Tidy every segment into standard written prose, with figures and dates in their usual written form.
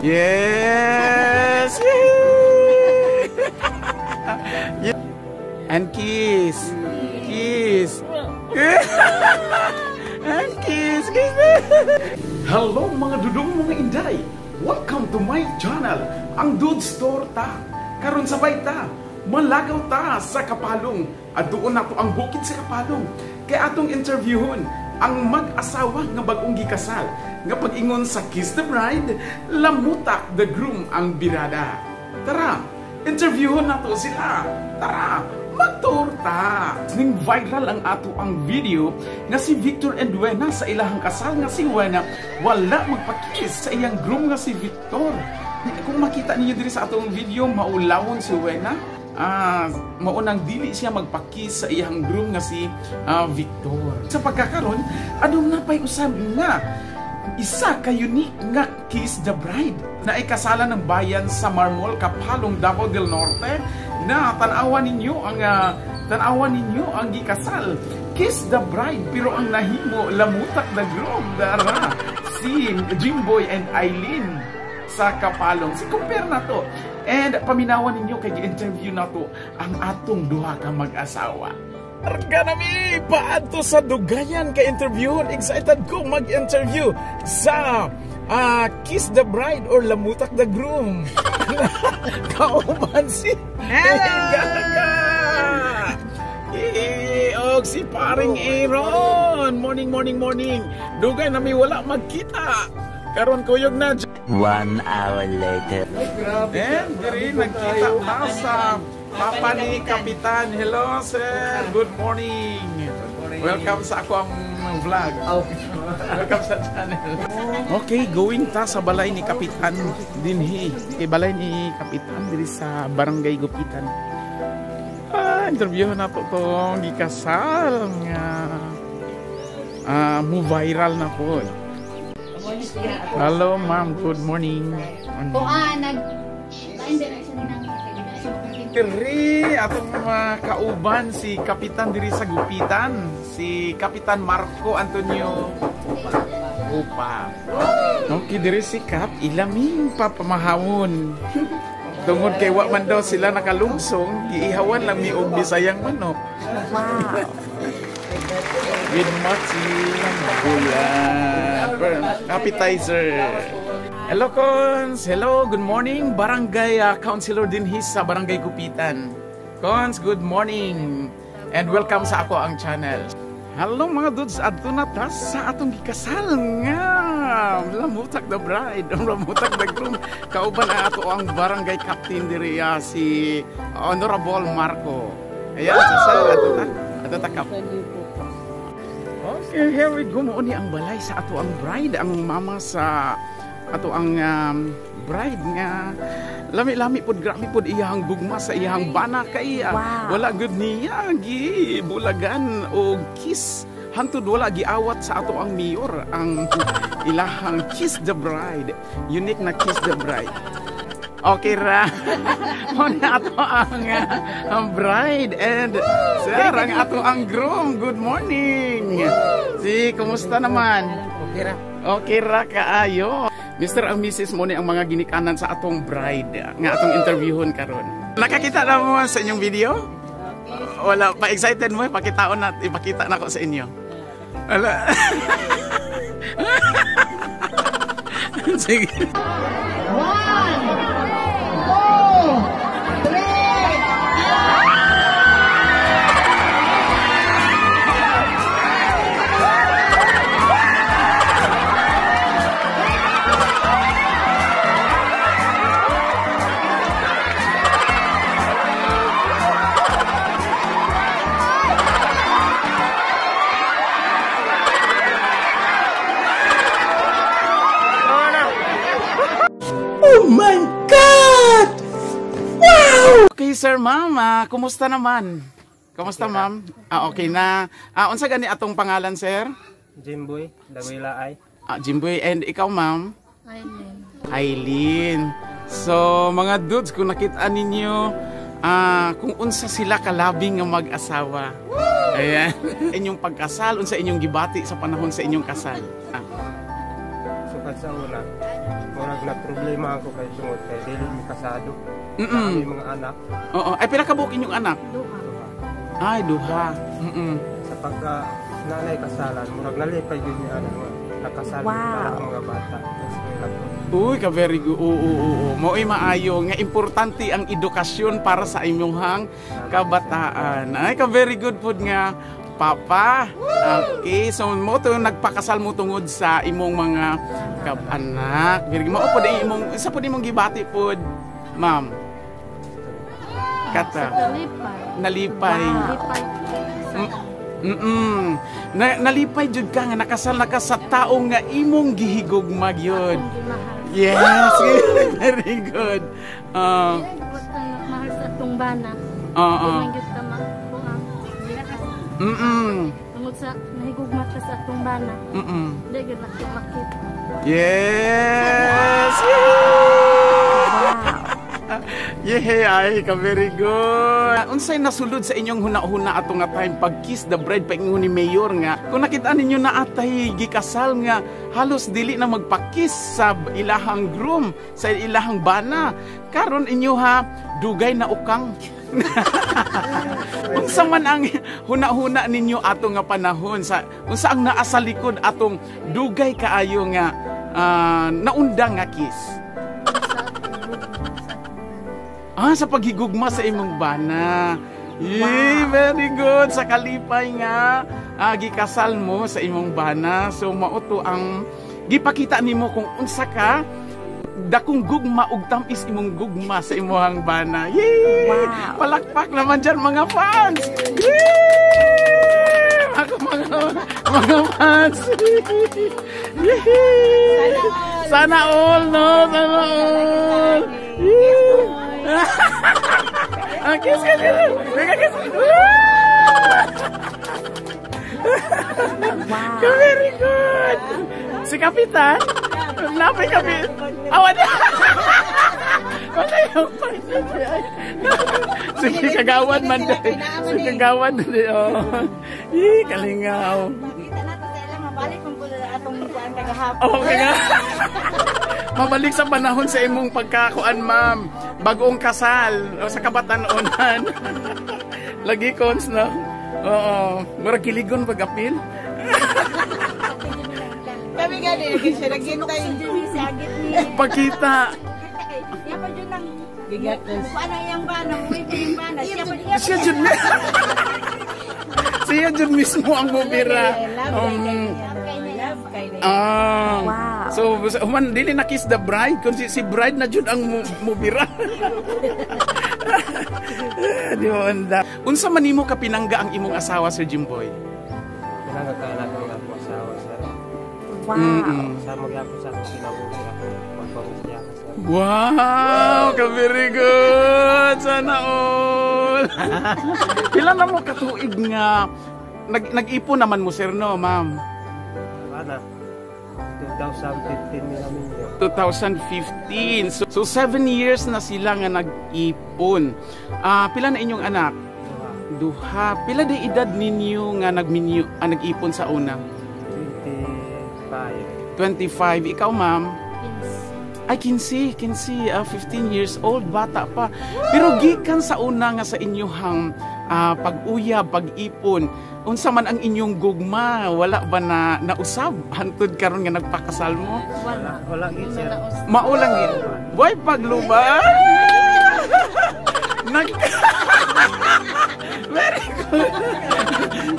Yes! Yeah. And kiss. Kiss. And kiss. Kiss. Hello, mga dudong, mga inday. Welcome to my channel, ang Dudes Torta. Karon sabay ta, malagaw ta sa Kapalong. At doon nato ang bukid sa Kapalong. Kay atong interviewon ang mag-asawa nga bagong gikasal nga pag-ingon sa Kiss the Bride, lamutak the groom ang birada. Tara, interviewon nato sila. Tara, magtorta. Ning viral ang ato ang video nga si Victor and Wena sa ilahang kasal nga si Wena wala magpa-kiss sa iyang groom nga si Victor. Kung makita ninyo diri sa atong video, maulawon si Wena. Maunang dili siya magpa-kiss sa iyang groom nga si Victor. Sa pagkakaron, adong napay usab nga isa ka unique nga Kiss the Bride na ikasalan ng bayan sa Marmol, Kapalong, Davao del Norte, na tan-awan ninyo ang gikasal Kiss the Bride, pero ang nahimo lamutak the groom dara si Jimboy and Eileen sa Kapalong. Si compare na to and paminawan ninyo kay gi-interview na to ang atong duha ka mag-asawa. Arga nami paadto sa Dugayan kay interviewon. Excited ko mag-interview sa Kiss the Bride or Lamutak the Groom. Kauban si Hello! Gaga! Og si paring Aaron. Morning, morning, morning. Dugay nami wala magkita. Karon kuyog na. 1 hour later. And diri nagkita ta sa Papa ni Kapitan. Hello, sir. Good morning. Welcome sa ako ang vlog. Welcome sa channel. Okay, going ta sa balay ni Kapitan dinhi. Kay balay ni Kapitan diri sa Barangay Gupitan. Interview na to tong gikasal nga mo viral na po. Hello, ma'am. Good morning. Diri atong kauban si Kapitan diri sa Gupitan, si Kapitan Marco Antonio Upa. Okay, diri si Kap ilaming papamahawon. Tungod kay wa man daw sila nakalungsong, giihawan lang mi og Bisayang manok. Wow. With matching bulan. Appetizer. Hello, Cons! Hello, good morning. Barangay Councilor dinhi sa Barangay Gupitan. Cons, good morning. And welcome sa ako ang channel. Hello mga dudes, adto na ta sa atong gikasal nga Lamutak the Bride, Lamutak the Groom. Kauban ang ato ang barangay captain diri, si Honorable Marco. Ayan, sir, adto ta. Adto ta, Kap. Okay, here we go. Mao ni ang balay sa ato ang bride, ang mama sa ato ang bride nga lami-lami pod, grabe pod iyang gugma sa iyang bana kay Wow. wala gud niya gibulagan og kiss hantud wala giawat sa ato ang mayor ang ilahang Kiss the Bride, unique na Kiss the Bride. Okay ra. Mao na ato ang bride and sir ang ato ang groom. Good morning. Si kumusta naman? Okay ra. Okay ra kaayo. Mr. and Mrs. mo ni ang mga ginikanan sa atong bride nga atong interviewon karon. Nakakita na mo sa inyong video? Wala pa, excited mo ipakitaon na, ipakita na ko sa inyo. Wala. Sige. 1, 2, 3. Oh my God! Wow! Okay, sir, ma'am, kumusta naman? Kumusta, ma'am? Okay na. Unsa gani atong pangalan, sir? Jimboy, Dagoy-Laay. Jimboy, and ikaw, ma'am? Eileen. Eileen. So, mga dudes, kung nakita ninyo kung unsa sila kalabing nga mag-asawa. Ayan. Inyong pagkasal, unsa inyong gibati sa panahon sa inyong kasal? So Pag sa una, murag na problema ako kay tungod kay dili mi kasado. Kami mga anak. Oo. Ay, pila ka buok inyong anak? Duha. Ay, duha. Sa pagka nanay kasalan, murag nalipay gyud niya anak nga nakasal para ang mga bata. Sa eskwela po. Uy, ka very good. Oo. Mao'y maayo nga importante ang edukasyon para sa inyong kabataan. Ay, ka very good pud nga papa. Okay, so mo to nagpakasal mo tungod sa imong mga kaanak. Very good. Mao pud ang imong isa pud imong gibati pud, ma'am. Kata Nalipay. Nalipay. Nalipay. Na, nalipay jud ka nga nakasal na ka sa tao nga imong gihigugma gyud. Akong gimahal. Yes, very good. Mahal sa atong bana. Oo. Di man gyud ta makuha. Tungod sa nahigugma ta sa atong bana. Di gyud nato makita. Yes! Yeah, ay ka very good. Unsay nasulod sa inyong huna-huna ato nga time pag kiss the bride paingon ni mayor nga kung nakita ninyo na atay gikasal nga halos dili na magpa-kiss sa ilahang groom, sa ilahang bana. Karon inyo ha dugay na ukang. Unsa man ang huna-huna ninyo ato nga panahon sa unsa ang naa sa likod atong dugay kaayo nga naundang nga kiss? Sa atong gugma sa atong bana. Ah, sa paghigugma sa imong bana. Yee, very good. Sa kalipay nga gikasal mo sa imong bana. So mao to ang gipakita nimo kung unsa ka dakong gugma ug tam-is imong gugma sa imong bana. Yee! Wow. Palakpak naman dyan, mga fans. Yee! Ako mga fans. Yee! Sana all, no? Sana all. Yee! Ah, kiss, kiss, kiss. Mega kiss. Wow. Very good. Si Kapitan. Napay Kapitan. Awan na. Wala yung Sige, kagawad man dahil. Sige, kagawad dahil. Oh. Ih, kalingaw. Makita nato sa ilang mabalik kung pula atong kuan kagahapon. Okay nga. Mabalik sa panahon sa imong pagkakuan, ma'am. Bagong kasal o sa kabatan-onan. Lagi cons, no? Oo. Murag kiligon pag-apil. Kami gani siya naghintay. Si agit ni. Pagkita. Iya pa jud nang kuan ang iyang bana, muwi pa yung bana. Siya pa jud. Siya jud mismo ang mubira. Wow. So human dili na kiss the bride kun si bride na jud ang mubira. Di mo anda. Unsa man nimo ka pinangga ang imong asawa, Sir Jimboy? Pinangga kay nato nga po asawa, sir. Sa magyapon sa akong kinabuhi ako magpamilya ka, sir. Wow, ka very good. Sana all. Pila na mo katuig nga nag-ipon naman mo, sir, no, ma'am? Ana, 2015 nila minyo. 2015. So 7 years na sila nga nag-ipon. Ah, pila na inyong anak? Duha. Duha. Pila di edad ninyo nga nagminyo, nag-ipon sa una? 25. 25. Ikaw, ma'am? 15. Ay, 15, 15, 15 years old, bata pa. Pero gikan sa una nga sa inyong pag-uyab, pag-ipon, unsa man ang inyong gugma, wala ba na nausab hantod karon nga nagpakasal mo? Wala. Wala gid, sir. Maulang gid. Way pagluba. Nag Very good.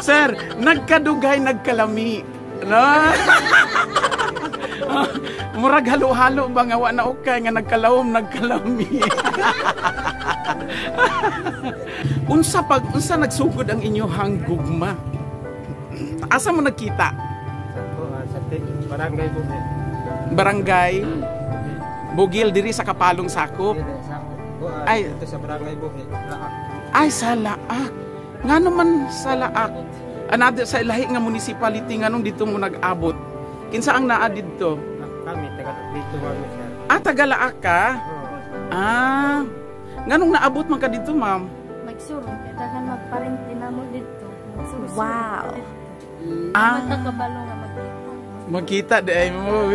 Sir, nagkadugay nagkalami. No? Murag halo-halo ba nga wa na okay nga nagkalawom nagkalami. Unsa pag unsa nagsugod ang inyong gugma? Asa mo nagkita? Sa kuan sa barangay Buhi. Barangay Bugil diri sa Kapalong Sakop. Dili sa kuan Ay. dito sa barangay Buhi. Laak. Ay, sa Laak. Nga naman sa Laak? Another sa lahi nga municipality, nganong dito mo nag-abot? Kinsa ang naa didto? Ah, kami taga dito kami, sir. Ah, taga Laak ka? Oo. Ah. Nganong naabot man ka dito, ma'am? Magsurong kay daghan magparente namo didto. Magsurong didto. Ah. Mata kabalo nga magkita. Magkita di ay mo.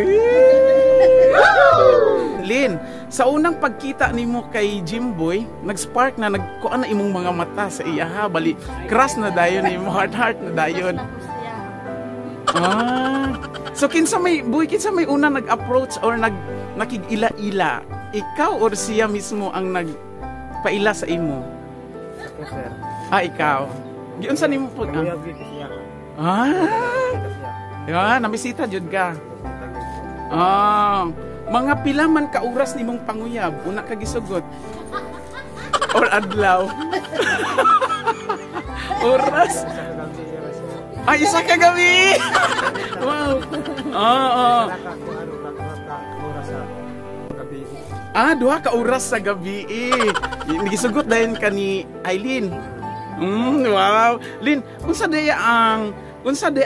Lin, sa unang pagkita nimo kay Jimboy, nag-spark na, nagkuan na imong mga mata sa iya ha, bali crush na dayon nimo, heart heart na dayon. Crush na ko siya. Ah. So kinsa may boy, kinsa may una nag-approach or nakig-ila-ila? Ikaw or siya mismo ang nagpaila sa imo? Ako, sir. Ah, ikaw. Giunsa nimo pag ah? Nanguyab gyud ko siya. Ah. Kita siya. Ya, namisita jud ka. Namisita gyud ko. Ah, mga pila man ka oras nimong panguyab, una ka gisugot? Or adlaw? Oras? Sa kagabi siya, sir. Ay, isa ka gabi! Wow. Oo. Wala ka kung ano, ka ka oras sa gabi. Ah, duha ka oras sa gabi eh. Gisugot dayon ka ni Eileen. Wow. Lin, unsa day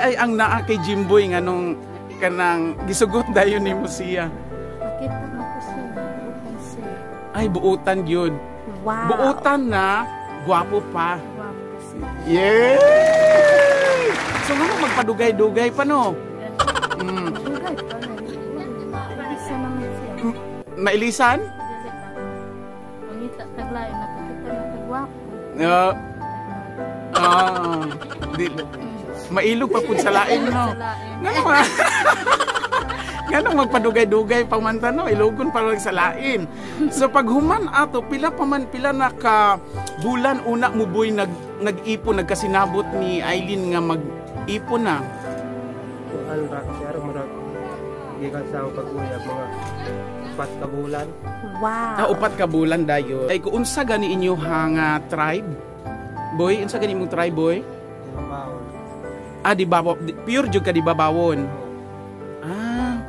ay ang naa kay Jimboy nganong kanang gisugot dayon nimo siya? Nakita na ko siya. Bukan siya. Ay, buutan gyud. Wow. Buutan na, gwapo pa. Gwapo siya. Yeah! So nga magpadugay-dugay pa, no? Dugay pa na. Isa naman siya. Nailisan? Dili pa. Mangita taglayo, nakakita na tagwapo. Ah, di, mailog pa pud sa lain, no? Sa lain. Nganong magpadugay-dugay pa man ta, no? Ilogon pa lang sa lain. So paghuman ato, pila pa man, pila na ka bulan una mo, boy, nag-ipon, nagkasinabot ni Eileen nga mag-ipon na? Kuan ra sir, murag gikan sa akong pag-uyab mga 4 ka bulan. Wow. Ah, 4 ka bulan dayon. Ay, kung unsa gani inyo nga tribe? Boy, unsa gani imong tribe, boy? Mabawon. Ah, di ba pure jud ka di babawon? Ah,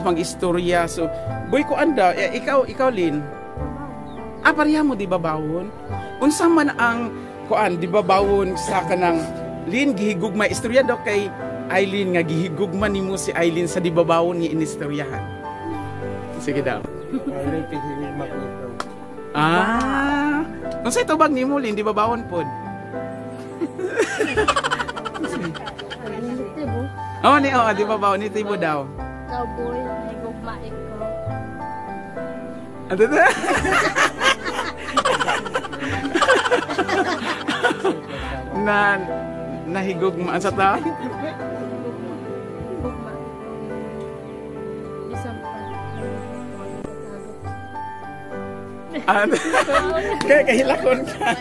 mag-istorya. So, boy, ko anda, eh, ikaw Lin. Ah, pareha mo di babawon? Unsa man ang kuan di babawon sa kanang Lin gihigugma, istorya daw kay Eileen nga gihigugma nimo si Eileen sa di babawon nga inistoryahan. Sige daw. Ay, pihigugma ko ikaw. Ah. Unsay tubag nimo, Lin, di babawon pod? Tibo. Oh, ni oh, di babawon ni tibo daw. Cowboy, nahigugma ikaw. Ano na? Na nahigugma sa ta? Higugma. Bisan pa. Ano? Kaya kahilakon ka.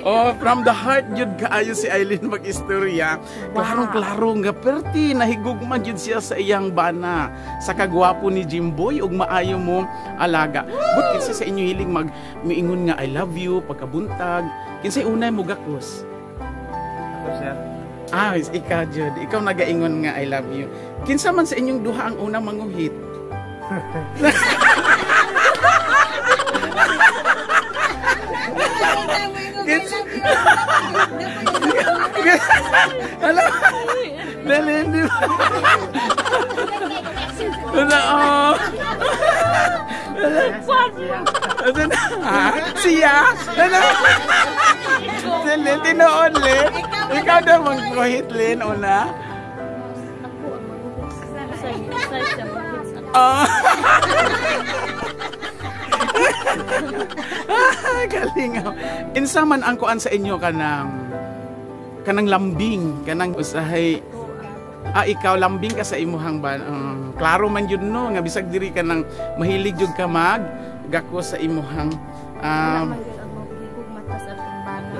Oh, from the heart jud kaayo si Eileen mag-istorya. Klarong-klaro nga perti nahigugma jud siya sa iyang bana. Sa kagwapo ni Jimboy ug maayo mo alaga. But kinsa sa inyo hiling mag miingon nga "I love you" pagkabuntag? Kinsay unay mo gakos? Ako, sir. Ah, ikaw jud. Ikaw nagaingon nga "I love you." Kinsa man sa inyong duha ang unang manguhit? Ala. Dali, di ba? Wala, oh. Ano na? Ha? Siya? Ano? Si Lin, tinuod, Lin. Ikaw daw mag-guhit, Lin, una. Ako ang maguhit. Sa siya maguhit sa Oh. Galing. Insa man ang kuan sa inyo kanang lambing, kanang usahay, ah, ikaw lambing ka sa imuhang ban. Klaro man jud no nga bisag diri ka nang mahilig jud ka mag gako sa imuhang Wala man gyud ang maghigugma ta sa atong bana.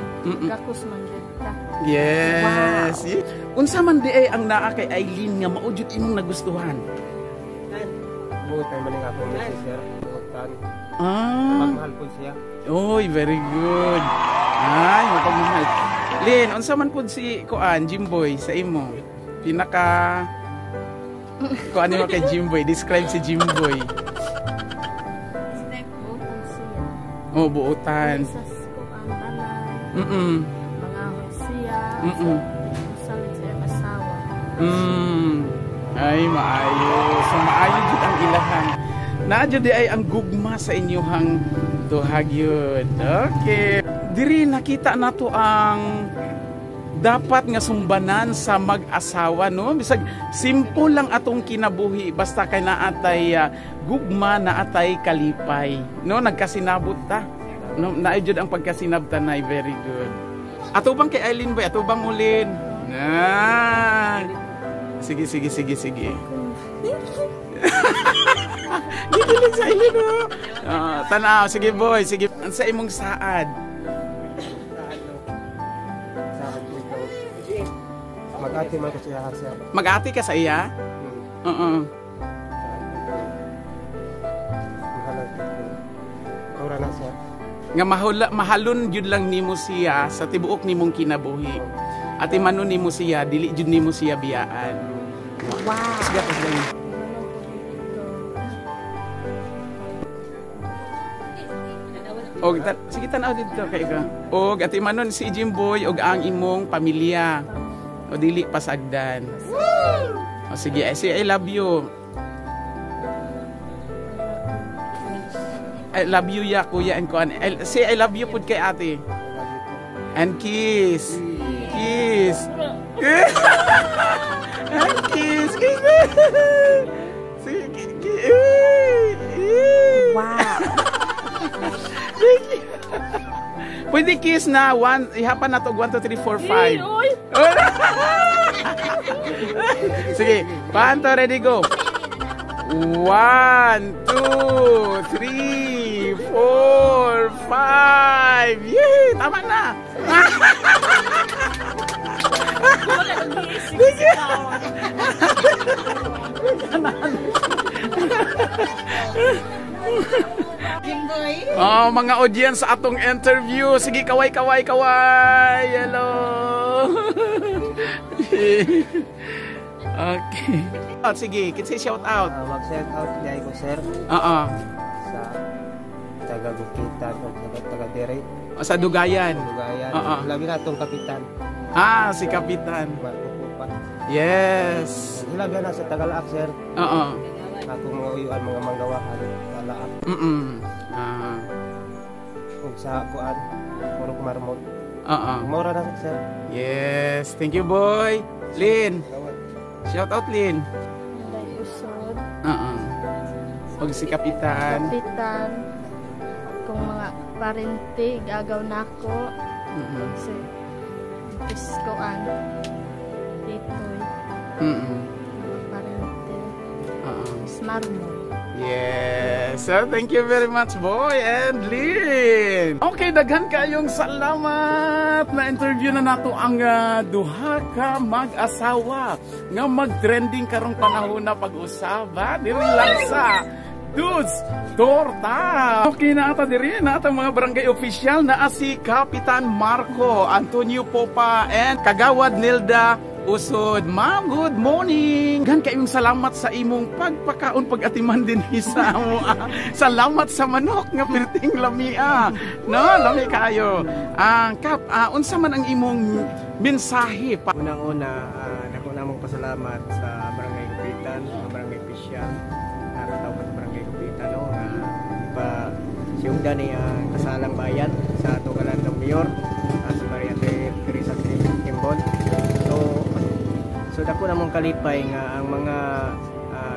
Gakos man gyud ta. Yes. Wow. Unsa man di ay ang naa kay Eileen nga mao jud imong nagustuhan? Buotan man ang akong misis, sir. Buotan. Ah. Pagmahal po siya. Oy, very good. Ay, mapagmahal. Lin, unsa man pud si kuan Jimboy sa imo? Pinaka kuan nimo kay Jimboy, describe si Jimboy. Buotan siya. Oh, buotan. Sa kuan balay. Mangahoy siya. Salit siya asawa. Ay, maayo. So maayo jud ang ilahan. Naa jud di ay ang gugma sa inyuhang duha gyud. Okay. Diri nakita nato ang Dapat nga sumbanan sa mag-asawa, no? Bisag simple lang atong kinabuhi, basta kay naatay gugma, naatay kalipay, no? Nagkasinabot ta, no? Naay jud ang pagkasinabtan nay. Very good. Ato bang kay Eileen boy, ato bang ulin na. Sige, sige, sige, sige. Gikilig sa Eileen, no? Tanaw, sige boy, sige. Ang sa imong saad? Sa akin ikaw. Mag-ati man ko siya, sir. Mag-ati ka sa iya? Oo. Sa akin ko. Mahalan ko. Ora na, sir. Nga mahalon jud lang nimo siya sa tibuok nimong kinabuhi. At imanon nimo siya, dili jud nimo siya biyaan. Wow. Sige, sige. Og sige, tanaw dito kay ka. Og ati manon si Jimboy og ang imong pamilya. O dili pasagdan. O sige, ay, say I love you. I love you ya kuya and kuan. Say I love you pud kay ate. And kiss. Kiss. And kiss. Kiss. Sige, Wow. Thank you. Pwede kiss na. One, ihapan na to. 1, 2, 3, 4, 5. Uy! Sige. Panto, ready, go. 1, 2, 3, 4, 5. Yay! Tama na. Thank you. Oh, mga audience sa atong interview. Sige, kaway, kaway, kaway. Hello. Okay. Oh, sige, kitsa shout out. Mag-shout out dahil ko, sir, Oo. Sa taga-Gupitan o taga-Dere. Sa Dugayan. Dugayan. Oo. Labi na itong kapitan. Ah, si Kapitan. Marco Pupa. Yes. Labi na sa Tagalaak, sir. Oo. Akong mga uyuan, mga manggawahan. Talaak. Ah. Ug sa kuan, Purok Marmol. Oo. Maura na, sir. Yes. Thank you, boy. Lynn. Shout out, Lynn. Inday Usod. Oo. Og si Kapitan. Kapitan. Akong mga parente, gagaw nako. Si Iskoan. Titoy. Mga parente. Oo. Marmol. Yes. So, thank you very much, boy and Lynn. Okay, daghan kayong salamat. Na-interview na nato ang duha ka mag-asawa nga mag-trending karong panahon na pag-usaba diri lang sa Dudes Torta. Okay na ata diri na ata mga barangay official na si Kapitan Marco Antonio Popa and Kagawad Nilda Usod. Ma'am, good morning. Gan kayong salamat sa imong pagpakaon pag-atiman din sa amo. Salamat sa manok nga perting lamia. No, lami kayo. Ang kap, unsa man ang imong mensahe pa? Unang-una, dako namong pasalamat sa Barangay Gupitan, sa Barangay Official, nakatawag sa Barangay Gupitan, no, nga ipa siyungda ni ang kasalang bayan sa ato kalandong mayor, si Maria Teresa Timbon. So dako namong kalipay nga ang mga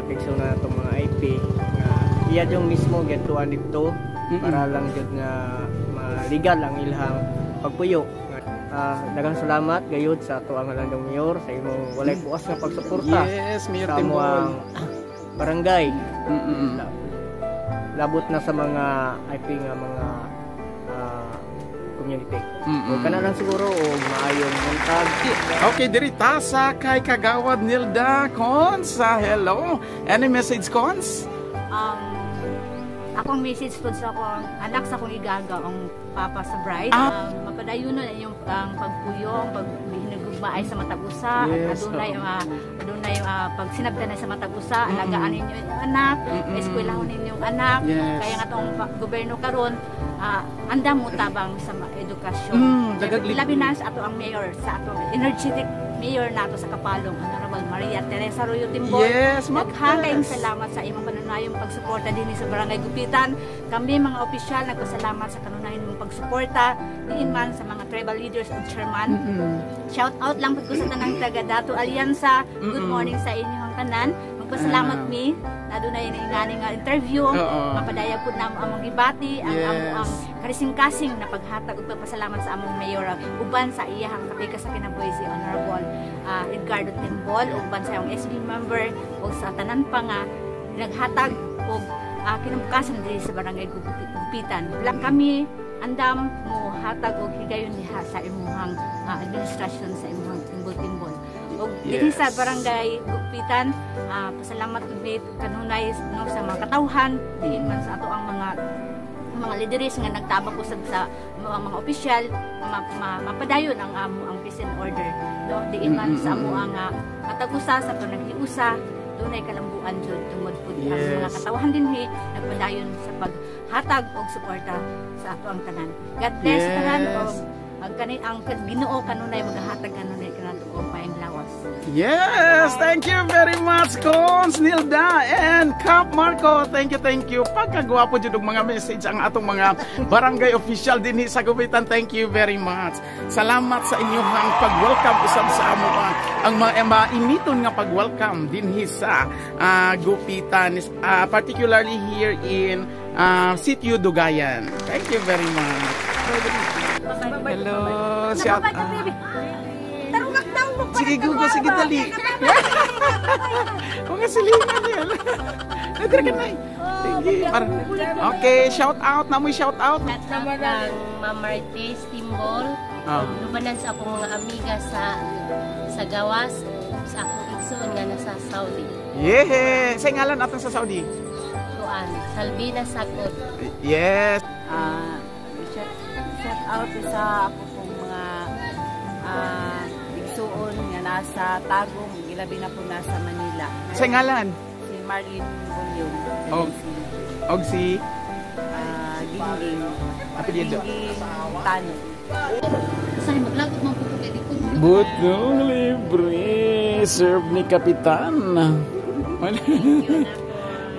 pigso na atong mga IP nga iya yung mismo gituan didto para lang jud nga maligal ang ilhang pagpuyo. Daghang salamat gayud sa ato ang landong mayor sa imong walay puas nga pagsuporta. Yes, Mayor sa Timbol. among barangay. Labot na sa mga IP nga mga community. O kana lang siguro o maayong buntag. Okay, diri ta sa kay Kagawad Nilda Cons. Hello. Any message, Cons? Akong message po sa akong anak sa akong igaga ang papa sa bride. Mapadayon na inyong ang pagpuyong, paghinugmaay sa matag usa, at adunay adunay pagsinabtan na sa matag usa, alagaan ninyo inyong anak, eskwelahon ninyong anak. Kaya nga tong gobyerno karon andam mo tabang sa edukasyon. Labi na sa ato ang mayor, sa ato energetic mayor nato sa Kapalong, Honorable Maria Teresa Royo Timbol. Yes, ma'am. Daghan kayong salamat sa imong pananaw. kanunayong pagsuporta dinhi sa Barangay Gupitan. Kami mga opisyal nagpasalamat sa kanunayon mong pagsuporta diin man sa mga tribal leaders ug chairman. Shout out lang pud ko sa tanang taga Dato Alyansa. Good morning sa inyong tanan. Magpasalamat mi na dunay ingani nga interview. Mapadayag pud namo among gibati ang amo ang karising-kasing na paghatag ug pagpasalamat sa among mayor uban sa iyahang kapikas sa kinabuhi, si Honorable Edgardo Timbol, uban sa iyang SB member ug sa tanan pa nga naghatag og kinabukasan diri sa Barangay Gupitan. Lang kami andam mo hatag og higayon diha sa imuhang administrasyon, sa imuhang timbol-timbol. Ug dinhi sa Barangay Gupitan, pasalamat pud mi kanunay, no, sa mga katawhan diin man sa ato ang mga leaders nga nagtabang usab sa mga opisyal mapadayon ang amo ang peace and order, no, diin man sa amo ang matag usa sa panaghiusa dunay kalambuan jud tungod pud ang mga katawhan dinhi nagpadayon sa paghatag og suporta sa ato ang tanan. God bless sa tanan og ang kani ang Ginoo kanunay magahatag kanunay kanato og maayong lawas. Yes, thank you very much, Cons Nilda and Cap Marco. Thank you, thank you. Pagkagwapo jud og mga message ang atong mga barangay official dinhi sa Gupitan. Thank you very much. Salamat sa inyong pag-welcome usab sa amo ang mga mainiton nga pag-welcome dinhi sa Gupitan, particularly here in Sitio Dugayan. Thank you very much. Hello, shout out. Sige, go, sige, dali. Mga silingan yan. Nadira ka na. Sige. Okay, shout out. Namoy shout out. Shout out kang Ma'am Marites Timbol. Lubanan sa akong mga amiga sa gawas, sa akong igsoon nga nasa Saudi. Yeah! Sa ngalan natin sa Saudi? Kuan, Salvina Sakod. Yes. Shout out sa ako pong mga igsuon nga nasa Tagum, gilabi na po nasa Manila. Sa ngalan? Si Marlene Bunyog. Oh. Og si Gingging. Apelyido? Gingging Tano. Sa maglagot man po kay di ko. Butong libre. Serve ni Kapitan.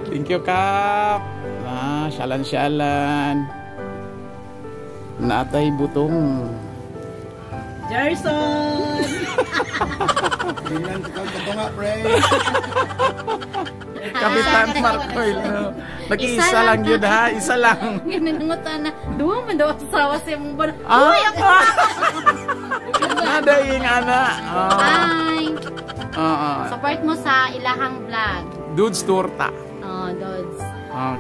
Thank you, Kap. Ah, syalan-syalan. Natay butong. Jerson! Tingnan ko nga, pre. Kapitan Marcoy. No? Nag-iisa lang yun ha, isa lang. Nangungutan na, duwa man daw asawa sa imong bana. Ah! Nadaing ana. Oh. Hi! Oo. Support mo sa ilahang vlog. Dudes Torta. Oh, Dods.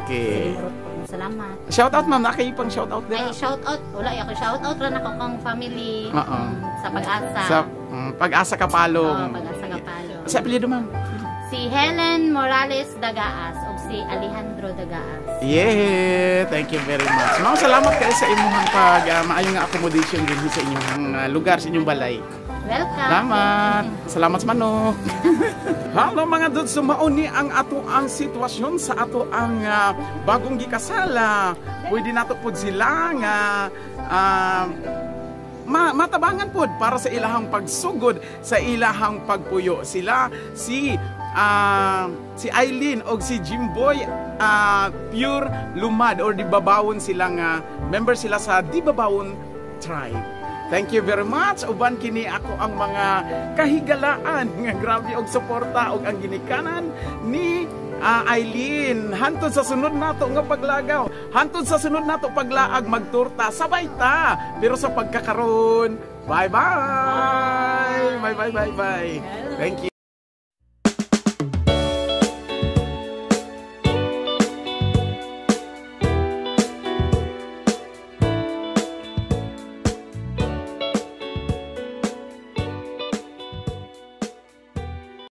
Okay. Salamat. Shout out, ma'am, nakay pang shout out Ay, din. shout out. Wala, ako shout out ra nako kang family. Sa Pag-asa. Sa Pag-asa Kapalong. Oo, Pag-asa Kapalong. Sa apelyido, ma'am? Si Helen Morales Dagaas o si Alejandro Dagaas. Yeah, thank you very much. Ma'am, salamat kayo sa imuhang pag maayong nga accommodation din sa inyong lugar, sa inyong balay. Welcome. Salamat. Salamat sa manok. Hello, mga dudes, mao ni ang ato ang sitwasyon sa ato ang bagong gikasal. Pwede nato pud sila nga matabangan pod para sa ilahang pagsugod sa ilahang pagpuyo. Sila si Eileen og si Jimboy, pure lumad or Dibabawon sila nga member sila sa Dibabawon tribe. Thank you very much. Uban kini ako ang mga kahigalaan nga grabe og suporta og ang ginikanan ni Eileen. Hantod sa sunod nato nga paglagaw. Hantod sa sunod nato paglaag magturta sabay ta. Pero sa pagkakaron, bye bye. Bye bye bye bye. Thank you.